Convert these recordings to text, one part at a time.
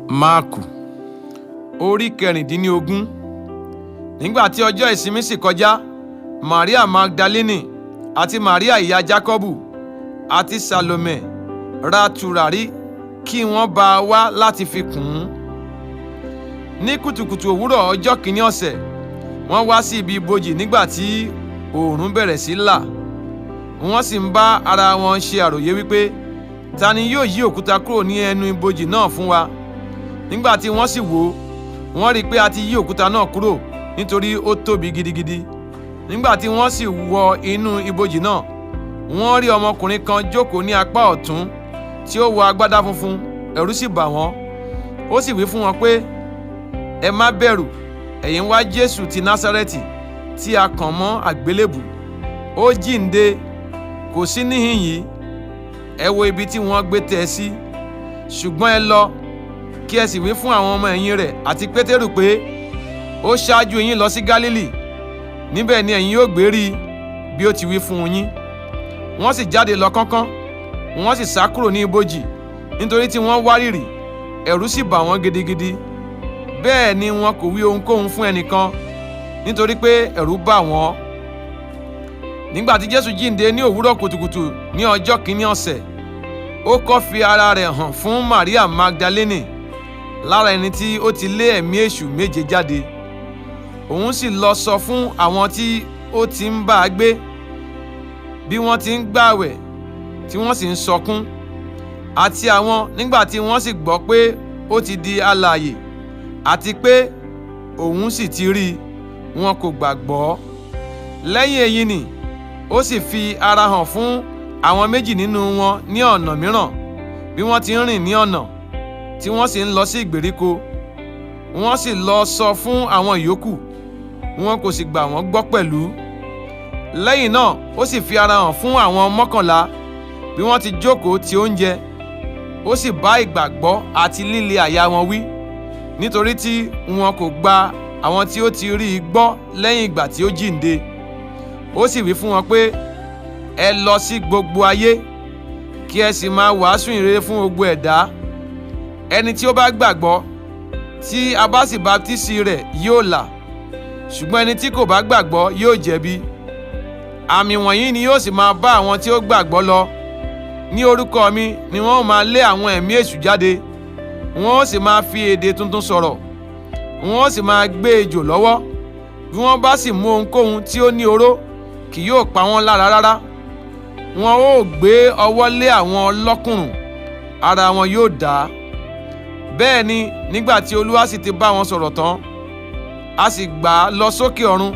Máàkù orí 16. Nígbà tí ọjọ́ ìsinmi sì kọjá, Maria Magdalene àti Maria ìyá Jákọ́bù àti Salome ra tùràrí kí wọ́n bá a wá láti fi kùn ún. Ní kùtùkùtù òwúrọ̀ ọjọ́ kìíní ọ̀sẹ̀, wọ́n wá sí ibi ibojì nígbà tí oòrùn bẹ̀rẹ̀ sí là. Wọ́n sì ń bá ara wọn ṣe àròyé wípé, ta ni yóò yí òkúta kúrò ní ẹnu ibojì náà fún wa? Nígbà tí wọ́n sì wò ó, wọ́n rí i pé a ti yí òkúta náà kúrò nítorí ó tóbi gidigidi. Nígbà tí wọ́n sì wọ inú ibojì náà, wọ́n rí ọmọkùnrin kan jókòó ní apá ọ̀tún tí ó wọ agbádá funfun, ẹ̀rù sì bà wọ́n. Ó sì wí fún wọn pé, ẹ má bẹ̀rù, ẹ̀yin wá Jésù ti Násárẹ́tì tí a kàn mọ́ àgbélébùú. Ó jíǹde, kò sí níhìn yìí, ẹ wo ibi tí wọ́n gbé tẹ́ ẹ sí. Ṣùgbọ́n ẹ lọ, kí ẹ sì wí fún àwọn ọmọ ẹ̀yìn rẹ̀ àti Pétérù pé ó ṣáájú yín lọ sí Gálílì, níbẹ̀ ni ẹ̀yin yóò gbé rí i bí ó ti wí fún yín. Wọ́n sì jáde lọ kánkán, wọ́n sì sá kúrò ní ibojì, nítorí tí wọ́n wárìrì, ẹ̀rù sì bà wọ́n gidigidi. Bẹ́ẹ̀ ni wọn kò wí ohunkóhun fún ẹnìkan, nítorí pé ẹ̀rù bà wọ́n. Nígbà tí Jésù jíǹde ní òwúrọ̀ kùtùkùtù ní ọjọ́ kìíní ọ̀sẹ̀, ó kọ́ fi ara rẹ̀ hàn fún Maria Magdalene lára ẹni tí ó ti lé ẹ̀mí èṣù 7 jáde. Òun sì lọ sọ fún àwọn tí ó ti ń bá a gbé bí wọ́n ti ń gbààwẹ̀ tí wọ́n sì ń sọkún, àti àwọn nígbà tí wọ́n sì gbọ́ pé ó ti di alààyè àti pé òun sì ti rí i, wọn kò gbàgbọ́. Lẹ́yìn èyí ni ó sì fi ara hàn fún àwọn méjì nínú wọn ní ọ̀nà mìíràn bí wọ́n ti ń rìn ní ọ̀nà tí wọ́n sì ń lọ sí ìgbèríko. Wọ́n sì lọ sọ fún àwọn ìyókù, wọn kò sì gbà wọ́n gbọ́ pẹ̀lú. Lẹ́yìn náà ó sì fi ara hàn fún àwọn 11 bí wọ́n ti jókòó ti oúnjẹ, ó sì bá ìgbàgbọ́ àti líle àyà wọn wí, nítorí tí wọn kò gba àwọn tí ó ti rí i gbọ́ lẹ́yìn ìgbà tí ó jíǹde. Ó sì wí fún wọn pé, ẹ lọ sí gbogbo ayé, kí ẹ sì máa wàásù ìrere fún gbogbo ẹ̀dá. Ẹni tí ó bá gbàgbọ́ tí a bá sì baptisi rẹ̀ yóò là, ṣùgbọ́n ẹni tí kò bá gbàgbọ́ yóò jẹ̀bi. Àmì wọ̀nyí ni yóò sì máa bá àwọn tí ó gbàgbọ́ lọ. Ní orúkọ mi ni wọ́n ó máa lé àwọn ẹ̀mí èṣù jáde, wọ́n ó sì máa fi èdè tuntun sọ̀rọ̀, wọ́n ó sì máa gbé ejò lọ́wọ́. Bí wọ́n bá sì mú ohunkóhun tí ó ní oró, kì yóò pa wọ́n lára rárá. Wọn ó gbé ọwọ́ lé àwọn ọlọ́kùnrùn, ara wọn yóò dá. Bẹ́ẹ̀ ni nígbà tí Olúwa sì ti bá wọn sọ̀rọ̀ tán, a sì gbà á lọ sókè ọ̀run,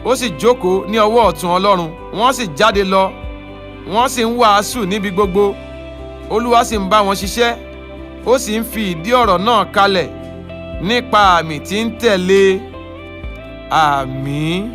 ó sì jókòó ní ọwọ́ ọ̀tún Ọlọ́run. Wọ́n sì jáde lọ, wọ́n sì ń wàásù níbi gbogbo. Olúwa sì ń bá wọn ṣiṣẹ́, ó sì ń fi ìdí ọ̀rọ̀ náà kalẹ̀ nípa àmì tí ń tẹ̀lé. Àmín.